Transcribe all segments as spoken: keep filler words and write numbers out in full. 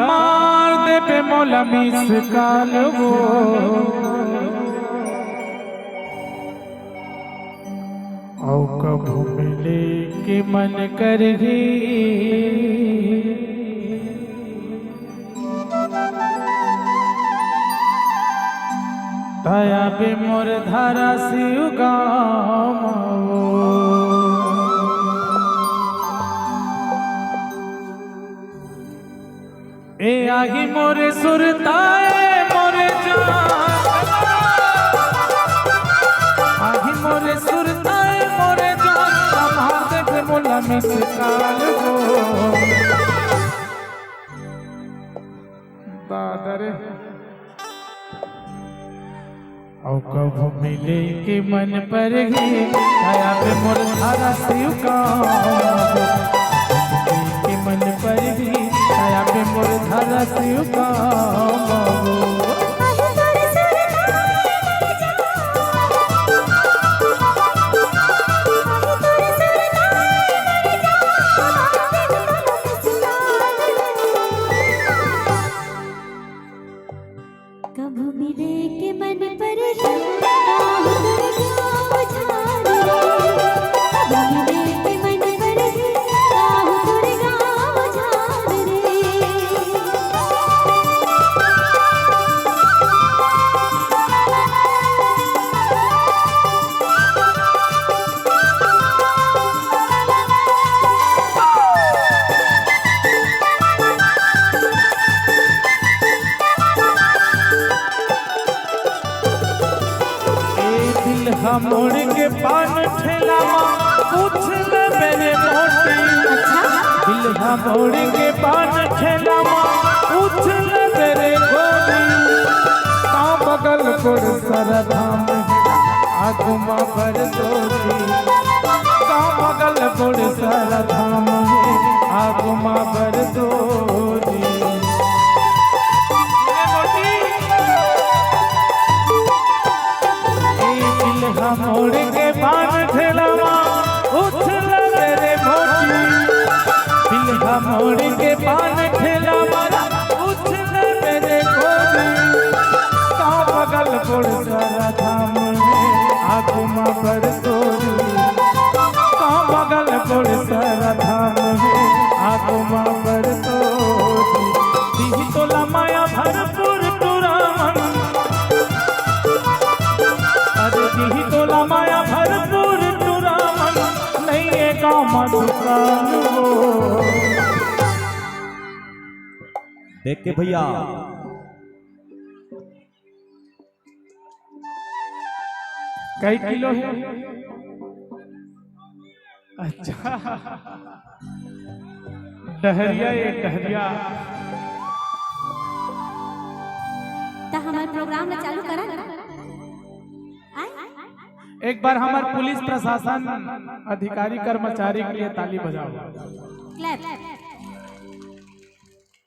मार देबे मोला मिस कॉल वो, अउ कभू मिले के मन करही, त आबे मोर धाराशिव गाँव। ए आही मोरे सुरता ए मोरे जान, आही मोरे सुरता ए मोरे जान, मार देबे मोला मिस कॉल वो। दादा रे। अउ कभू मिले के मन परही, आबे मोर धाराशिव गाँव। मिले के मन परही, आबे मोर धाराशिव गाँव। कभू मिले के मन परही, आहूँ तोर गाँव झार रे। कभू मिले के मन परही, आहूँ तोर गाँव झार रे। ए दिल हा मोड़ के पान ठेला मा पूछ ले मेरे मोटी। अच्छा। दिल हा मोड़ के पान ठेला मा पूछ ले मेरे गोरी। का बगल कोड़ सरधा में आगू मा भर दोरी। का बगल कोड़ सरधा में आगू मा भर दोरी। ए दिल हा मोड़ के पान ठेला मा उछल रे मोटी। दिल हा मोड़ के पान ठेला मा उछल रे गोरी। का बगल कोड़ सरधा में आगू मा भर दोरी। का बगल कोड़ सरधा में आगू मा भर दोरी। दिही तोला माया भरपूर टुरा मन। अरे दिही तोला माया भरपूर टुरा मन, नइये गाँव मा दुकान वो। देख के भैया। कई किलो हे? अच्छा। डहरिया, ये डहरिया। त हमर प्रोग्राम ला चालू करन। आय? एक बार हमर पुलिस प्रशासन अधिकारी कर्मचारी के लिए ताली बजाओ। क्लैप।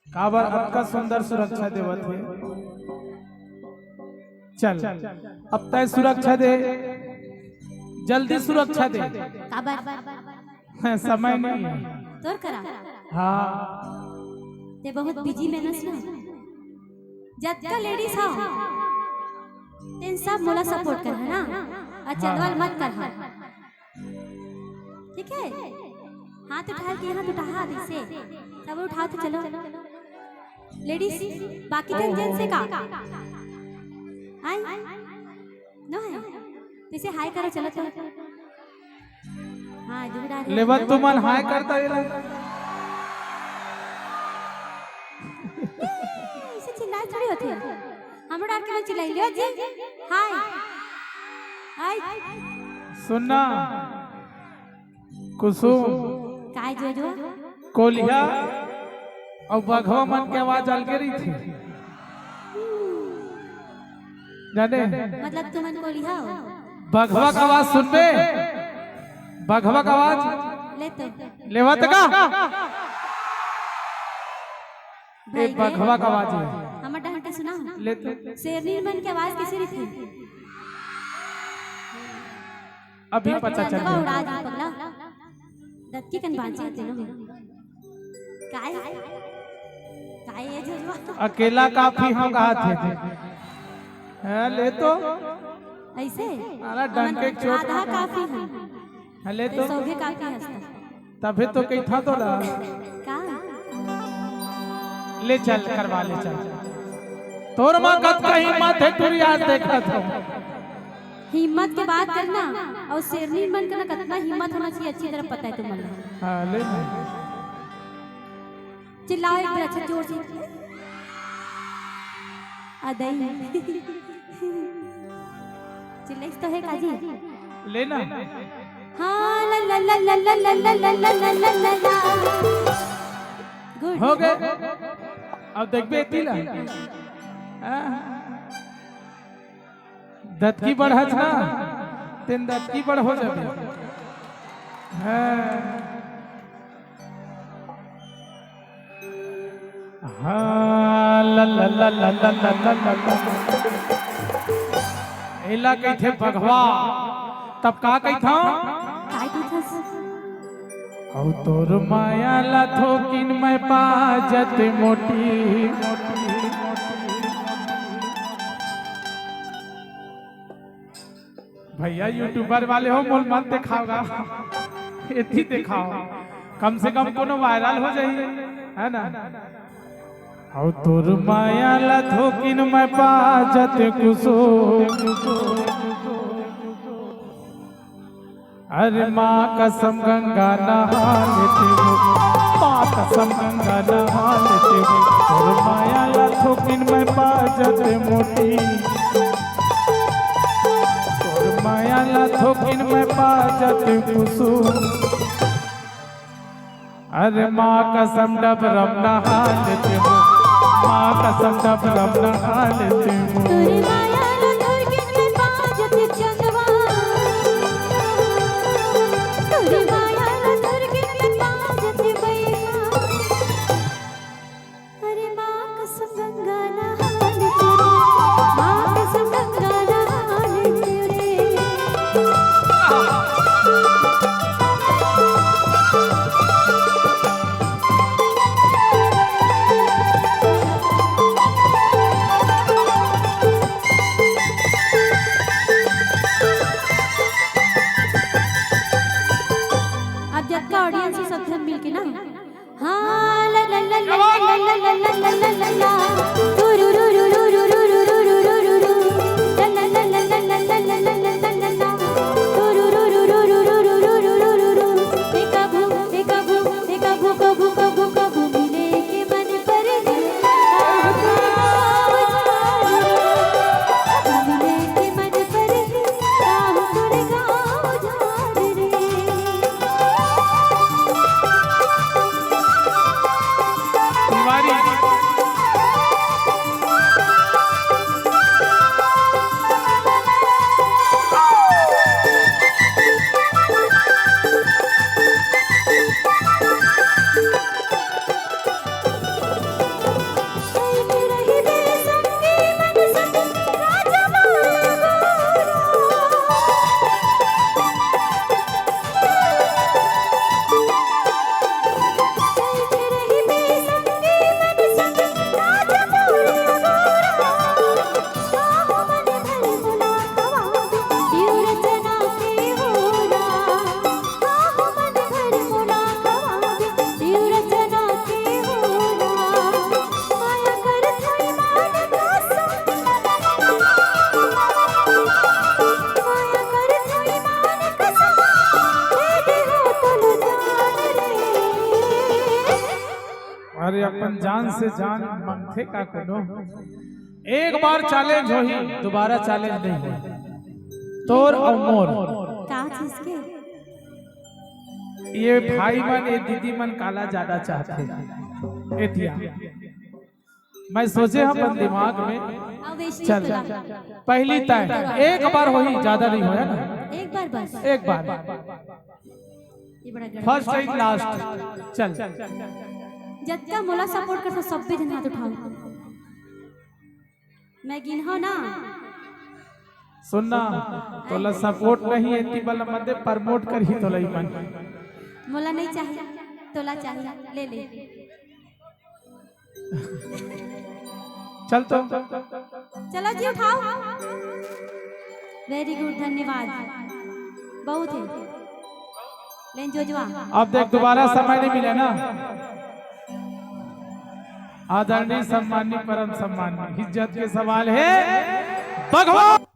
काबर अतका सुंदर सुरक्षा देवत हे। चल, अब तैं सुरक्षा दे, जल्दी सुरक्षा दे। काबर? हाँ, समय नहीं है। तोर करा? हाँ। तैं बहुत बिजी में नस ना। जतका लेडीज हा, तेन सब मोला सपोर्ट कर, है ना? और चंदवाल मत कर, हाँ। ठीक है, हाथ उठा के, हाथ उठा, हाथ इसे सब उठाओ तो चलो। लेडीज, बाकी जन जेंट्स हे का? हाय? नो है? तो इसे हाय करो, चलो तो। हाँ, इधर आ रहे हैं। लेवत तुमन हाय करता ये ला। इसे चिल्लाए थोड़ी होती है। हमरो डाल के मैं चिल्लाई लियो जी। हाय। हाय। सुनना। कुसुम। काय जो जो? कोलिहा अउ बघवा मन के आवाज अलगे रहिथे। जाने? मतलब तुमन कोलिहा हो? बघवा का आवाज सुनबे? बघवा का आवाज? ले तो। लेवत का? ए, भाई रे। बघवा का आवाज हे। हमर डाहन के सुना। ले तो। शेरनी मन के आवाज कइसे रहिथे? अभी पता चल गया। उड़ा दी पगला। दत्ती कन बांचे होते ना। काय? काय ये जजवा? अकेला काफी हंव कहाथे। हाँ, ले तो। ऐसे? अरे, डंके हमन चोट आधा काफी हंव। हाँ, ले तो। सौघे काफी हंसता। तभे तो कहिथंव तोला। का? ले चल, करवा ले चल। तोर मा कतका हिम्मत हे, टूरी आज देखत हंव। हिम्मत के बात करना अउ शेरनी मन के ना कतना हिम्मत होना चाहिए, अच्छी तरह पता है तुमन ला। हाँ, ले ना। चिल्लाओ एक बार अच्छा जोर से। अदई। चिल्लाइस तो हे काजी? ले ना। हाँ, ला, ला, ला। Good। हो गे। अब देखबे एती ला। हाँ। दतकी बढ़त ना, तेन दतकी बढ़ हो जाबे। हाँ। हाँ, ला, ला, ला। एला कहिथे बघवा, तब का कहिथंव? काय कहिथस? अउ तोर माया ला थोकिन मैं पाजत मोटी। भैया, YouTuber वाले हो, मोल मत देखाव गा। एती देखाव, कम से कम कोनो viral हो जाही, है ना? अउ तोर माया ला थोकिन मैं पाजत कुसुम। अरे माँ कसम गंगा नहा लेते हो, माँ कसम गंगा नहा लेते हो, तोर माया ला थोकिन मैं पाजत मोटी, तोर माया ला थोकिन मैं पाजत कुसुम। अरे माँ कसम डबरम नहा लेते हो, माँ कसम डबरम नहा लेते हो। तोर माया ला धरके मैं पाजत चंदवा, तोर माया ला धरके मैं पाजत बैहा। अरे माँ कसम गंगा नहा लेते हो, माँ कसम गंगा नहा लेते हो रे। अब जतका audience हे, सब झन मिलके ना, हाँ, ला, ला, ला। तिवारी। अरे अपन जान से जान मांगथे का कोनो? एक बार challenge होही, दोबारा challenge नहीं होही। तोर अउ मोर। का चीज के? ये भाई मन, ये दीदी मन काला ज्यादा चाहथे? एतिया। मैं सोचे हंव अपन दिमाग में। अब बेइज्जती चल। तोला। पहली तय, एक बार होही, ज्यादा नहीं होय ना। एक बार बस। एक बार। ये बड़ा गड़बड़। First and last। चल। जतका मोला support करथो, सब्बे झन हाथ उठाओ। मैं गिनहूं ना। सुन ना, तोला support नहीं हे, एती वाला मत दे, promote करही तोला ई मन। मोला नहीं चाहिए, तोला चाहिए, ले ले। चल तो। चलो जी, उठाओ। वेरी गुड, धन्यवाद। बहुत है। लेन जोजवा। अब देख, दोबारा समय नहीं मिला ना। आदरणीय, सम्माननीय, परम सम्माननीय, इज्जत के सवाल है भगवान।